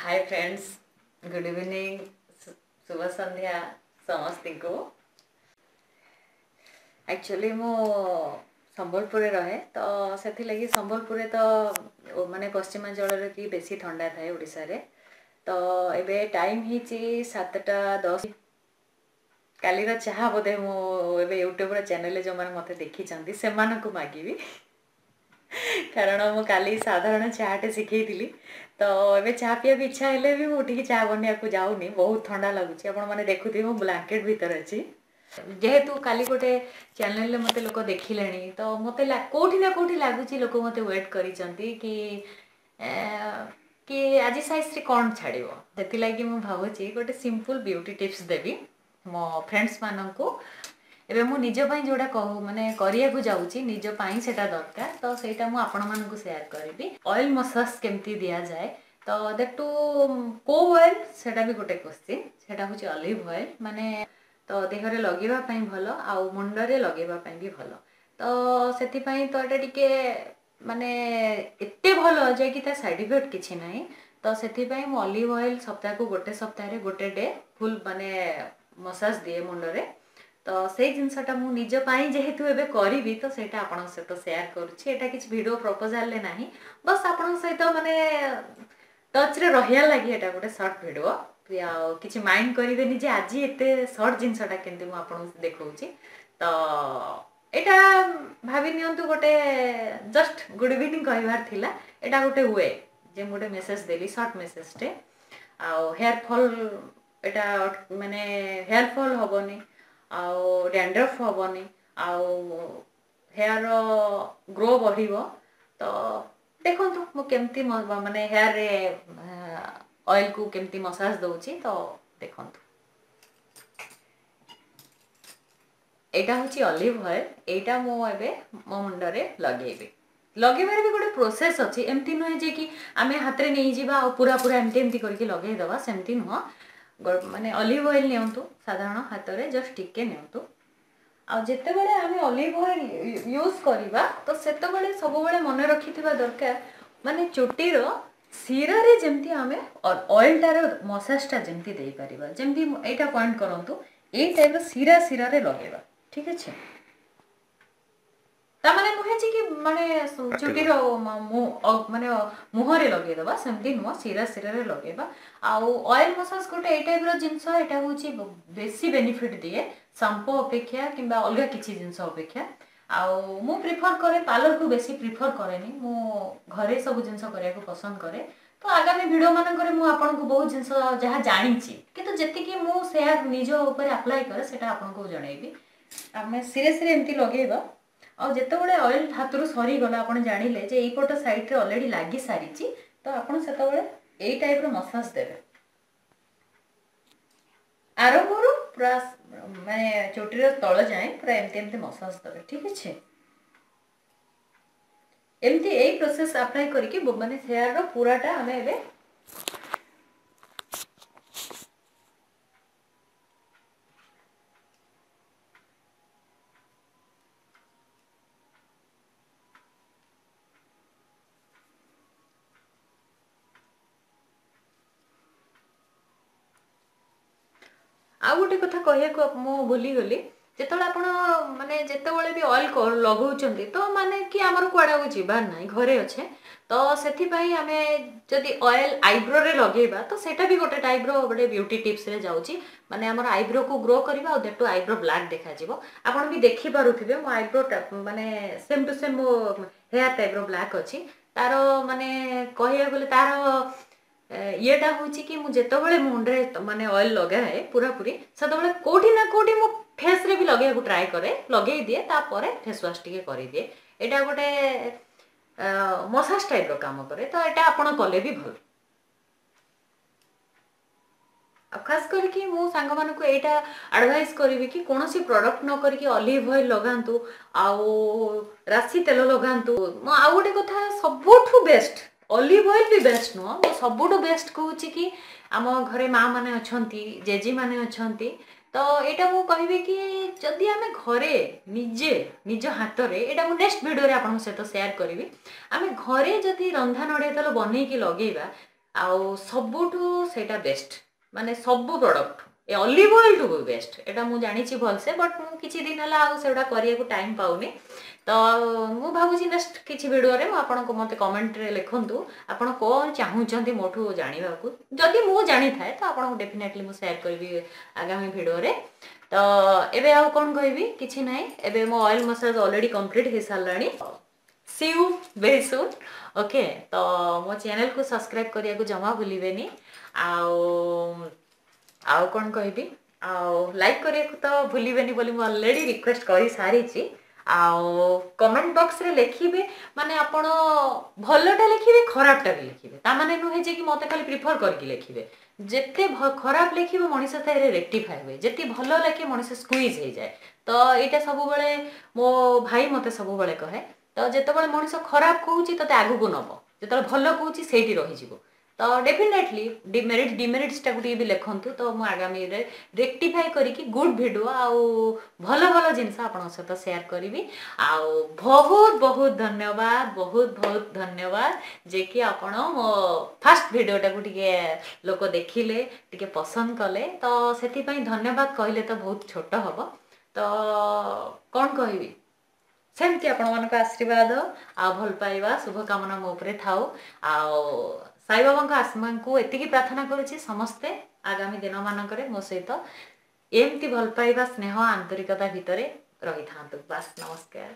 Hi friends, good evening, शुभ संध्या समस्त को। Actually मु ସମ୍ବଲପୁରରେ ରହେ, ତ ସେଥିଲାଗି ସମ୍ବଲପୁରରେ ତ ମାନେ ପଶ୍ଚିମାଞ୍ଚଳରେ କି ବେଶୀ ଥଣ୍ଡା ଥାଏ ଓଡ଼ିଶାରେ। ତ ଏବେ ଟାଇମ୍ ହେଇଛି 7:10। କାଲିର ଚାହା ବୋଧେ ମୁଁ ଏବେ ୟୁଟ୍ୟୁବ୍ର ଚ୍ୟାନେଲ୍ରେ ଯେଉଁମାନେ ମୋତେ ଦେଖିଛନ୍ତି ସେମାନଙ୍କୁ ମାଗିବି, କାରଣ ମୁଁ କାଲି ସାଧାରଣ ଚାହାଟେ ଶିଖେଇଥିଲି। ତ ଏବେ ଚାହା ପିଇବାକୁ ଇଚ୍ଛା ହେଲେ ବି ମୁଁ ଉଠିକି ଚାହା ବନେଇବାକୁ ଯାଉନି, ବହୁତ ଥଣ୍ଡା ଲାଗୁଛି। ଆପଣମାନେ ଦେଖୁଥିବେ ମୁଁ ବ୍ଲାଙ୍କେଟ୍ ଭିତରେ ଅଛି। ଯେହେତୁ କାଲି ଗୋଟେ ଚ୍ୟାନେଲରେ ମୋତେ ଲୋକ ଦେଖିଲେଣି, ତ ମୋତେ କେଉଁଠି ନା କେଉଁଠି ଲାଗୁଛି ଲୋକ ମୋତେ ୱେଟ୍ କରିଛନ୍ତି କି କି ଆଜି ସାଇଜ୍ରେ କ'ଣ ଛାଡ଼ିବ। ସେଥିଲାଗି ମୁଁ ଭାବୁଛି ଗୋଟେ ସିମ୍ପଲ୍ ବ୍ୟୁଟି ଟିପ୍ସ ଦେବି ମୋ ଫ୍ରେଣ୍ଡସ୍ମାନଙ୍କୁ। ଏବେ ମୁଁ ନିଜ ପାଇଁ ଯେଉଁଟା କହୁ ମାନେ କରିବାକୁ ଯାଉଛି, ନିଜ ପାଇଁ ସେଇଟା ଦରକାର, ତ ସେଇଟା ମୁଁ ଆପଣମାନଙ୍କୁ ସେୟାର କରିବି। ଅଏଲ୍ ମସାଜ କେମିତି ଦିଆଯାଏ, ତ that କେଉଁ ଅଏଲ୍, ସେଇଟା ବି ଗୋଟେ କ୍ୱେଶ୍ଚିନ୍। ସେଇଟା ହେଉଛି ଅଲିଭ୍ ଅଏଲ୍, ମାନେ ତ ଦେହରେ ଲଗେଇବା ପାଇଁ ଭଲ ଆଉ ମୁଣ୍ଡରେ ଲଗେଇବା ପାଇଁ ବି ଭଲ। ତ ସେଥିପାଇଁ ତ ଏଇଟା ଟିକେ ମାନେ ଏତେ ଭଲ ଯେ କି ତା ସାଇଡ଼୍ ଇଫେକ୍ଟ କିଛି ନାହିଁ। ତ ସେଥିପାଇଁ ମୁଁ ଅଲିଭ୍ ଅଏଲ୍ ସପ୍ତାହକୁ ଗୋଟେ ସପ୍ତାହରେ ଗୋଟେ ଡେ ଫୁଲ୍ ମାନେ ମସାଜ ଦିଏ ମୁଣ୍ଡରେ। ତ ସେଇ ଜିନିଷଟା ମୁଁ ନିଜ ପାଇଁ ଯେହେତୁ ଏବେ କରିବି, ତ ସେଇଟା ଆପଣଙ୍କ ସହିତ ସେୟାର କରୁଛି। ଏଇଟା କିଛି ଭିଡ଼ିଓ ପ୍ରପୋଜାଲରେ ନାହିଁ, ବସ୍ ଆପଣଙ୍କ ସହିତ ମାନେ ଟଚ୍ରେ ରହିବା ଲାଗି ଏଇଟା ଗୋଟେ ସର୍ଟ ଭିଡ଼ିଓ। ଆଉ କିଛି ମାଇଣ୍ଡ କରିବେନି ଯେ ଆଜି ଏତେ ସର୍ଟ ଜିନିଷଟା କେମିତି ମୁଁ ଆପଣଙ୍କୁ ଦେଖାଉଛି। ତ ଏଇଟା ଭାବି ନିଅନ୍ତୁ ଗୋଟେ ଜଷ୍ଟ ଗୁଡ୍ ଇଭିନିଂ କହିବାର ଥିଲା। ଏଇଟା ଗୋଟେ we ଯେ ମୁଁ ଗୋଟେ ମେସେଜ ଦେଲି, ସର୍ଟ ମେସେଜଟେ। ଆଉ ହେୟାର ଫଲ୍ ଏଇଟା ମାନେ ହେୟାର ଫଲ୍ ହେବନି, ଆଉ ଡ୍ୟାଣ୍ଡ୍ରଫ୍ ହେବନି, ଆଉ ହେୟାର ଗ୍ରୋ ବଢ଼ିବ। ତ ଦେଖନ୍ତୁ ମୁଁ କେମିତି ମାନେ ହେୟାରରେ ଅଏଲ୍କୁ କେମିତି ମସାଜ ଦେଉଛି, ତ ଦେଖନ୍ତୁ। ଏଇଟା ହେଉଛି ଅଲିଭ୍ ଅଏଲ୍। ଏଇଟା ମୁଁ ଏବେ ମୋ ମୁଣ୍ଡରେ ଲଗେଇବି। ଲଗେଇବାରେ ବି ଗୋଟେ ପ୍ରୋସେସ୍ ଅଛି, ଏମିତି ନୁହେଁ ଯେ କି ଆମେ ହାତରେ ନେଇଯିବା ଆଉ ପୁରା ପୁରା ଏମିତି ଏମିତି କରିକି ଲଗେଇଦେବା, ସେମିତି ନୁହଁ। ମାନେ ଅଲିଭ୍ ଅଏଲ୍ ନିଅନ୍ତୁ ସାଧାରଣ ହାତରେ ଜଷ୍ଟ ଟିକେ ନିଅନ୍ତୁ। ଆଉ ଯେତେବେଳେ ଆମେ ଅଲିଭ୍ ଅଏଲ୍ ୟୁଜ୍ କରିବା, ତ ସେତେବେଳେ ସବୁବେଳେ ମନେ ରଖିଥିବା ଦରକାର ମାନେ ଚୁଟିର ଶିରାରେ ଯେମିତି ଆମେ ଅଏଲ୍ଟାର ମସାଜଟା ଯେମିତି ଦେଇପାରିବା। ଯେମିତି ଏଇଟା ପଏଣ୍ଟ କରନ୍ତୁ, ଏଇ ଟାଇପ୍ର ଶିରା ଶିରାରେ ଲଗେଇବା, ଠିକ୍ ଅଛି। ତାମାନେ ନୁହେଁ ଯେ କି ମାନେ ଚୁଟିର ମାନେ ମୁହଁରେ ଲଗେଇଦେବା, ସେମିତି ନୁହଁ, ଶିରା ଶିରାରେ ଲଗେଇବା। ଆଉ ଅଏଲ୍ ମସାଜ ଗୋଟେ ଏଇ ଟାଇପ୍ର ଜିନିଷ, ଏଇଟା ହେଉଛି ବେଶୀ ବେନିଫିଟ୍ ଦିଏ ସାମ୍ପୋ ଅପେକ୍ଷା କିମ୍ବା ଅଲଗା କିଛି ଜିନିଷ ଅପେକ୍ଷା। ଆଉ ମୁଁ ପ୍ରିଫର୍ କରେ, ପାର୍ଲରକୁ ବେଶୀ ପ୍ରିଫର୍ କରେନି, ମୁଁ ଘରେ ସବୁ ଜିନିଷ କରିବାକୁ ପସନ୍ଦ କରେ। ତ ଆଗାମୀ ଭିଡ଼ିଓ ମାନଙ୍କରେ ମୁଁ ଆପଣଙ୍କୁ ବହୁତ ଜିନିଷ ଯାହା ଜାଣିଛି, କିନ୍ତୁ ଯେତିକି ମୁଁ ସେୟାର ନିଜ ଉପରେ ଆପ୍ଲାଏ କରେ ସେଇଟା ଆପଣଙ୍କୁ ଜଣେଇବି। ଆମେ ସିରେ ସିରେ ଏମିତି ଲଗେଇବା। ଆଉ ଯେତେବେଳେ ଅଏଲ୍ ହାତରୁ ସରିଗଲା, ଆପଣ ଜାଣିଲେ ଯେ ଏଇପଟ ସାଇଡ଼୍ରେ ଅଲରେଡ଼ି ଲାଗି ସାରିଛି, ତ ଆପଣ ସେତେବେଳେ ଏଇ ଟାଇପ୍ର ମସାଜ ଦେବେ। ଆରମ୍ଭରୁ ପୁରା ମାନେ ଚୁଟିର ତଳ ଯାଏଁ ପୁରା ଏମିତି ଏମିତି ମସାଜ ଦେବେ, ଠିକ୍ ଅଛି। ଏମିତି ଏଇ ପ୍ରୋସେସ୍ ଆପ୍ଲାଏ କରିକି ମାନେ ହେୟାରର ପୁରାଟା ଆମେ ଏବେ ଆଉ ଗୋଟେ କଥା କହିବାକୁ ମୁଁ ଭୁଲିଗଲି। ଯେତେବେଳେ ଆପଣ ମାନେ ଯେତେବେଳେ ବି ଅଏଲ୍ ଲଗାଉଛନ୍ତି, ତ ମାନେ କି ଆମର କୁଆଡ଼େ ଆଉ ଯିବାର ନାହିଁ, ଘରେ ଅଛେ, ତ ସେଥିପାଇଁ ଆମେ ଯଦି ଅଏଲ୍ ଆଇବ୍ରୋରେ ଲଗେଇବା, ତ ସେଇଟା ବି ଗୋଟେ ଟାଇପ୍ର ଗୋଟେ ବ୍ୟୁଟି ଟିପ୍ସରେ ଯାଉଛି। ମାନେ ଆମର ଆଇବ୍ରୋକୁ ଗ୍ରୋ କରିବା ଆଉ that eyebrow black ଦେଖାଯିବ। ଆପଣ ବି ଦେଖିପାରୁଥିବେ ମୋ ଆଇବ୍ରୋ ମାନେ ସେମ୍ ଟୁ ସେମ୍ ମୋ ହେୟାର ଟାଇପ୍ର ବ୍ଲାକ୍ ଅଛି। ତାର ମାନେ କହିବାକୁ ଗଲେ ତାର ଇଏଟା ହେଉଛି କି ମୁଁ ଯେତେବେଳେ ମୁଣ୍ଡରେ ମାନେ ଅଏଲ୍ ଲଗାଏ ପୁରାପୁରି, ସେତେବେଳେ କେଉଁଠି ନା କେଉଁଠି ମୁଁ ଫେସ୍ରେ ବି ଲଗେଇବାକୁ ଟ୍ରାଏ କରେ, ଲଗେଇ ଦିଏ, ତାପରେ ଫେସ୍ ୱାଶ୍ ଟିକେ କରିଦିଏ। ଏଇଟା ଗୋଟେ ମସାଜ ଟାଇପ୍ର କାମ କରେ, ତ ଏଇଟା ଆପଣ କଲେ ବି ଭଲ। ଆଉ ଖାସ କରିକି ମୁଁ ସାଙ୍ଗମାନଙ୍କୁ ଏଇଟା ଆଡ଼ଭାଇସ୍ କରିବି କି କୌଣସି ପ୍ରଡ଼କ୍ଟ ନ କରିକି ଅଲିଭ୍ ଅଏଲ୍ ଲଗାନ୍ତୁ ଆଉ ରାଶି ତେଲ ଲଗାନ୍ତୁ। ମୁଁ ଆଉ ଗୋଟେ କଥା, ସବୁଠୁ ବେଷ୍ଟ ଅଲିଭ୍ ଅଏଲ୍ ବି ବେଷ୍ଟ ନୁହଁ, ମୁଁ ସବୁଠୁ ବେଷ୍ଟ କହୁଛି କି ଆମ ଘରେ ମା ମାନେ ଅଛନ୍ତି, ଜେଜେ ମାନେ ଅଛନ୍ତି, ତ ଏଇଟା ମୁଁ କହିବି କି ଯଦି ଆମେ ଘରେ ନିଜେ ନିଜ ହାତରେ, ଏଇଟା ମୁଁ ନେକ୍ସଟ ଭିଡ଼ିଓରେ ଆପଣଙ୍କ ସହିତ ସେୟାର କରିବି, ଆମେ ଘରେ ଯଦି ରନ୍ଧା ନଡ଼ିଆ ତେଲ ବନେଇକି ଲଗେଇବା, ଆଉ ସବୁଠୁ ସେଇଟା ବେଷ୍ଟ, ମାନେ ସବୁ ପ୍ରଡ଼କ୍ଟ ଏ ଅଲିଭ୍ ଅଏଲ୍ଠୁ ବି ବେଷ୍ଟ, ଏଇଟା ମୁଁ ଜାଣିଛି ଭଲସେ। ବଟ୍ ମୁଁ କିଛି ଦିନ ହେଲା ଆଉ ସେଗୁଡ଼ା କରିବାକୁ ଟାଇମ୍ ପାଉନି। ତ ମୁଁ ଭାବୁଛି ନେକ୍ସଟ କିଛି ଭିଡ଼ିଓରେ ମୁଁ ଆପଣଙ୍କୁ, ମୋତେ କମେଣ୍ଟରେ ଲେଖନ୍ତୁ ଆପଣ କ'ଣ ଚାହୁଁଛନ୍ତି ମୋଠୁ ଜାଣିବାକୁ। ଯଦି ମୁଁ ଜାଣିଥାଏ ତ ଆପଣଙ୍କୁ ଡେଫିନେଟଲି ମୁଁ ସେୟାର କରିବି ଆଗାମୀ ଭିଡ଼ିଓରେ। ତ ଏବେ ଆଉ କ'ଣ କହିବି, କିଛି ନାହିଁ। ଏବେ ମୋ ଅଏଲ୍ ମସାଜ ଅଲରେଡ଼ି କମ୍ପ୍ଲିଟ୍ ହେଇସାରିଲାଣି। See you very soon, okay? ତ ମୋ ଚ୍ୟାନେଲକୁ ସବସ୍କ୍ରାଇବ୍ କରିବାକୁ ଜମା ଭୁଲିବେନି। ଆଉ କ'ଣ କହିବି? ଆଉ ଲାଇକ୍ କରିବାକୁ ତ ଭୁଲିବେନି ବୋଲି ମୁଁ ଅଲରେଡ଼ି ରିକ୍ୱେଷ୍ଟ କରିସାରିଛି। ଆଉ କମେଣ୍ଟ ବକ୍ସରେ ଲେଖିବେ, ମାନେ ଆପଣ ଭଲଟା ଲେଖିବେ, ଖରାପଟା ବି ଲେଖିବେ। ତା ମାନେ ନୁହେଁ ଯେ କି ମୋତେ ଖାଲି ପ୍ରିଫର କରିକି ଲେଖିବେ। ଯେତେ ଖରାପ ଲେଖିବ ମଣିଷ ତାରେ ରେକ୍ଟିଫାଏ ହୁଏ, ଯେତେ ଭଲ ଲେଖେ ମଣିଷ ସ୍କୁଇଜ୍ ହେଇଯାଏ। ତ ଏଇଟା ସବୁବେଳେ ମୋ ଭାଇ ମୋତେ ସବୁବେଳେ କହେ। ତ ଯେତେବେଳେ ମଣିଷ ଖରାପ କହୁଛି ତତେ ଆଗକୁ ନବ, ଯେତେବେଳେ ଭଲ କହୁଛି ସେଇଠି ରହିଯିବ। ତ ଡେଫିନେଟଲି ଡିମେରିଟ୍ ଡିମେରିଟ୍ସଟାକୁ ଟିକେ ବି ଲେଖନ୍ତୁ, ତ ମୁଁ ଆଗାମୀରେ ରେକ୍ଟିଫାଏ କରିକି ଗୁଡ୍ ଭିଡ଼ିଓ ଆଉ ଭଲ ଭଲ ଜିନିଷ ଆପଣଙ୍କ ସହିତ ସେୟାର କରିବି। ଆଉ ବହୁତ ବହୁତ ଧନ୍ୟବାଦ, ବହୁତ ବହୁତ ଧନ୍ୟବାଦ ଯେ କି ଆପଣ ମୋ ଫାଷ୍ଟ ଭିଡ଼ିଓଟାକୁ ଟିକେ ଲୋକ ଦେଖିଲେ, ଟିକେ ପସନ୍ଦ କଲେ, ତ ସେଥିପାଇଁ ଧନ୍ୟବାଦ କହିଲେ ତ ବହୁତ ଛୋଟ ହବ। ତ କ'ଣ କହିବି, ସେମିତି ଆପଣମାନଙ୍କ ଆଶୀର୍ବାଦ ଆଉ ଭଲ ପାଇବା, ଶୁଭକାମନା ମୋ ଉପରେ ଥାଉ। ଆଉ ସାଇବାବାଙ୍କ ଆତ୍ମାଙ୍କୁ ଏତିକି ପ୍ରାର୍ଥନା କରୁଛି, ସମସ୍ତେ ଆଗାମୀ ଦିନମାନଙ୍କରେ ମୋ ସହିତ ଏମିତି ଭଲ ପାଇବା, ସ୍ନେହ, ଆନ୍ତରିକତା ଭିତରେ ରହିଥାନ୍ତୁ। ବାସ୍, ନମସ୍କାର।